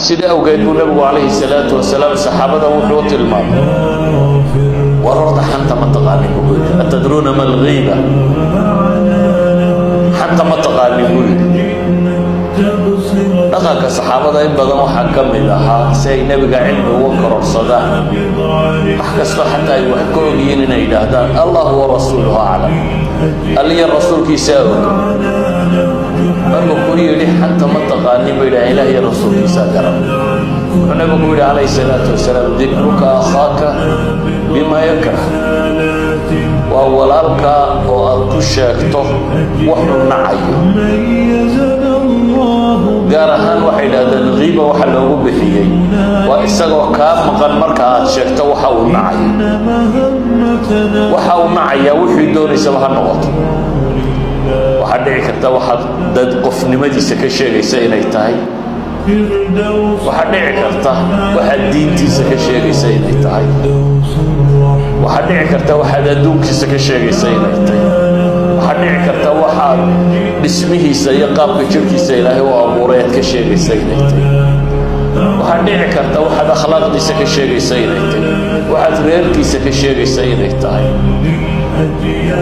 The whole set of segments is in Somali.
Sida awgeed buu Nebigu calayhi salaatu wasalaam saxaabada wuxuu tilmaamay: "War horta xanta ma taqaanin?" buu ku yidhi. "أتدرون ما الغيبة?" Xanta ma taqaanin, buu yidhi. Dhaqanka saxaabada in badan waxaa ka mid ahaa, si ay Nebiga cilmi uga kororsadaan, wax kastoo xataa ay wax ka ogyihiin inay yidhaahdaan: "الله ورسوله أعلم", Alliya Rasuulkiisaa og. Markuu ku yidhi "Xanta ma taqaanin?" ba yidhaha: "Ilaah iyo Rasuulkiisaa garan." Wuxuu Nebigu ku yidhi calayhi salaatu wasalaam: "ذكرك أخاك بما يكره", waa walaalkaa oo aad ku sheegto wuxuu nacayo. Gaar ahaan waxay idhahdeen kiiba waxa loogu bixiyey waa isagoo kaa maqan marka aad sheegto waxa uu nacayo. Waxa uu nacayaa wuxuu doonaysaba ha noqoto. Waxaad dhici karta waxaad dad qofnimadiisa ka sheegaysa inay tahay. Waxaad dhici karta waxaad diintiisa ka sheegaysa inay tahay. Waxaad dhici karta waxaad adduunkiisa ka sheegaysa inay tahay. Waxaad dhici karta waxaad dhismihiisa iyo qaabka jirkiisa Ilaahay u abuuray aad ka sheegaysa inay tahay. Waxaad dhici karta waxaad akhlaaqdiisa ka sheegaysa inay tahay, waxaad reerkiisa ka sheegaysa inay tahay.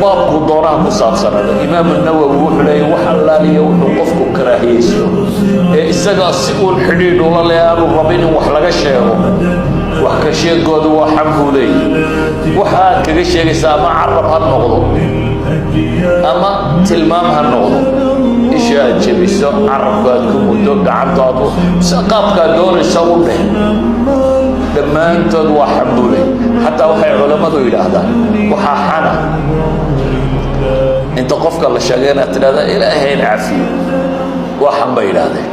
Baabku doonaha ku saabsanada, Imaamu Nawowi wuxuu leeyay: wax allaaliya wuxuu qofku karaahiyeysto ee isagaa si uun xidhiidh ula le aanu rabin in wax laga sheego, wax ka sheegoodu waa xan, buu leeyay. Waxa aad kaga sheegaysaa ama carab ha noqdo ama tilmaam ha noqdo, isha aad jebiso, carabku aad ku muddo, gacantu aad qaabkaad doonaysa u dheh, dhammaantood waa xan, buu leeyay. Xataa waxay culammadu yidhaahdaan waxaa xana inta qofka la sheegay inaad tidhahda "Ilaahayna cafiyo". Waa xan, bay yidhaahdeen.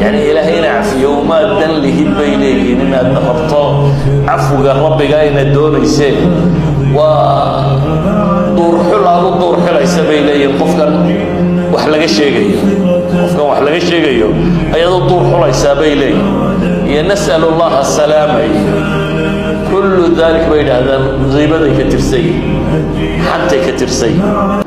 Yani Ilaahayna cafiyo umaad dan lihid, bay leeyihiin, inaad rabto cafwiga Rabbiga inaad doonayseen. Waa duurxul aad u duurxilaysa, bay leeyihiin. Qofkan wax laga sheegayo, qofkan wax laga sheegayo ayaad u duurxulaysaa, bay leeyihin. Iyo "نسأل الله السلامة" iyo كل ذلك, bay yidhaahdaan, kiibaday ka tirsan yihin, xantay ka tirsan yihin.